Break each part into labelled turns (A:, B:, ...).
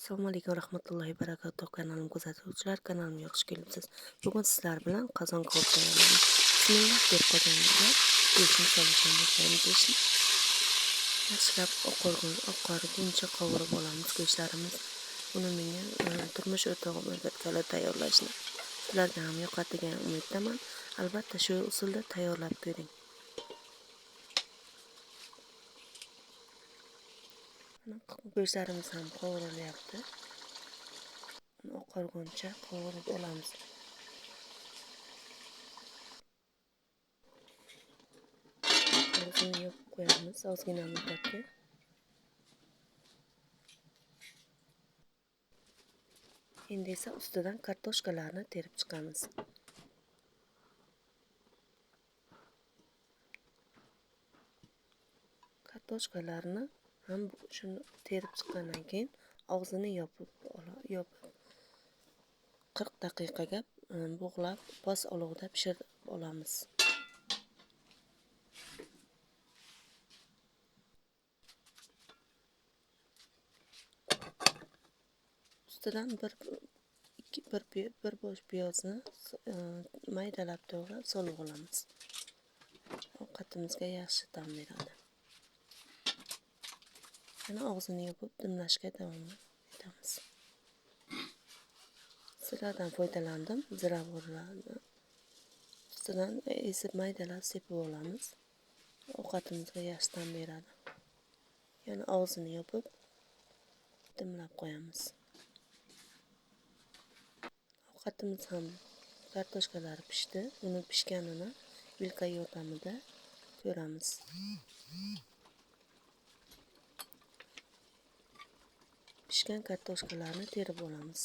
A: Assalomu alaykum rahmatullohi barakatuh kanalim kuzatuvchilar, kanalimga xush kelibsiz. Bugun sizlar bilan qozon kabob tayyorlaymiz. Bismillah deb qozonga go'shtni solishdan boshlaymiz ishni. Yaxshilab oqarguncha qovurib olamiz go'shtlarimizni. Buni menga turmush o'rtog'im o'rgatganlar tayyorlashni. Sizlarga ham yoqadi degan umiddaman. Albatta shu usulda tayyorlab ko'ring. Go'shtlarimiz ham qovurilyapti. Uni oqarguncha qovurib olamiz. Og'zini yopib qo'yamiz ozgina muddatga. Endi esa ustidan kartoshkalarni terib chiqamiz. Kartoshkalarni ham shuni terib chiqqandan keyin og'zini yopib 40 daqiqaga bug'lab past olovda pishirib olamiz. Ustidan bir bosh piyozni maydalab to'g'rab solib olamiz. Ovqatimizga yaxshi ta'm beradi. Yana og'zini yopib dimlashga davom etamiz. Ziradan foydalandim. Ziravorlarni ustidan ezib maydalab sepib olamiz. Ovqatimizga yaxshi ta'm beradi. Yana og'zini yopib dimlab qo'yamiz. Ovqatimiz ham kartoshkalari pishdi. Uni pishganini vilka yordamida ko'ramiz. Pishgan kartoshkalarni terib olamiz.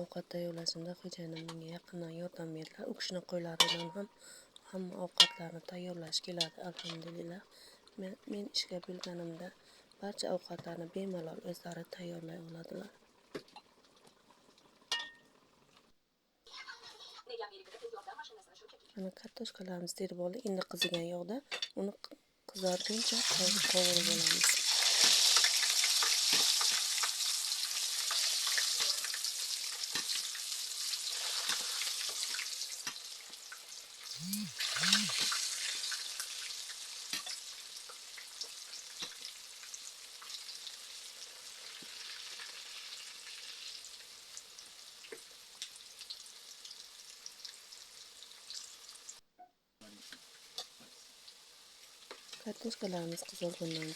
A: Ovqat tayyorlashimda xo'jayinim menga yaqindan yordam berdilar. U kishini qo'llaridan ham hamma ovqatlarni tayyorlash keladi, alhamdulillah. Men ishga bo'lganimda barcha ovqatlarni bemalol o'zlari tayyorlay oladilar. Mana kartoshkalarimiz terib oldik. Endi qizigan yog'da uni qizarguncha qovurib olamiz. Kartoshkalarimiz qizargandan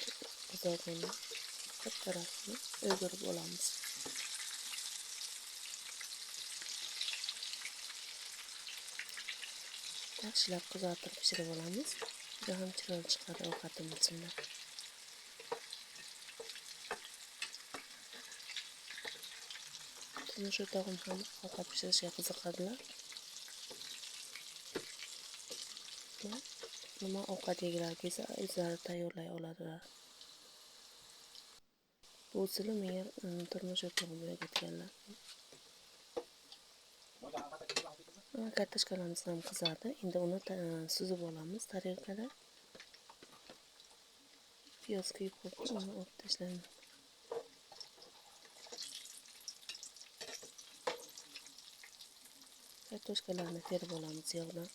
A: bir tarafini o'girib olamiz. Yaxshilab qizartirib pishirib olamiz. Juda ham chiroyli chiqadi ovqatimiz shunda. Turmush o'rtog'im ham ovqat pishirishga qiziqadilar. Nima ovqat yegilari kelsa o'zlari tayyorlay oladilar. Bu usuli menga turmush o'rtog'im o'rgatganlar. Kartoshkalarimiz ham qizardi. Endi uni suzib olamiz tarelkada. Piyoz kuyib qoldi, uni olib tashlayman. Kartoshkalarni terib olamiz yog'dan.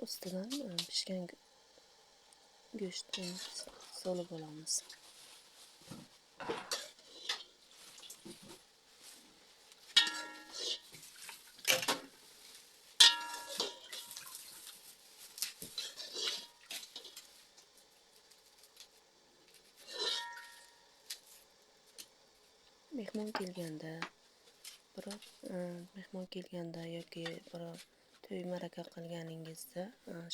A: Ustidan pishgan go'shtni solib olamiz. Mehmon kelganda, biror mehmon kelganda yoki biror to'y ma'raka qilganingizda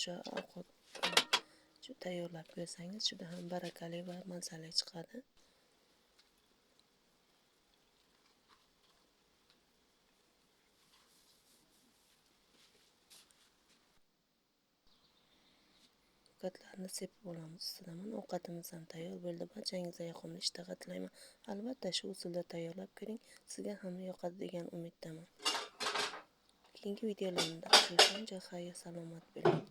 A: shu ovqat tayyorlab ko'rsangiz juda ham barakali va mazali chiqadi. Ko'katlarni sepib olamiz ustidan. Mana ovqatimiz ham tayyor bo'ldi. Barchangizga yoqimli ishtaha tilayman. Albatta shu usulda tayyorlab ko'ring. Sizga ham yoqadi degan umiddaman. Keyingi videolarimda uchrashguncha xayr, salomat bo'ling.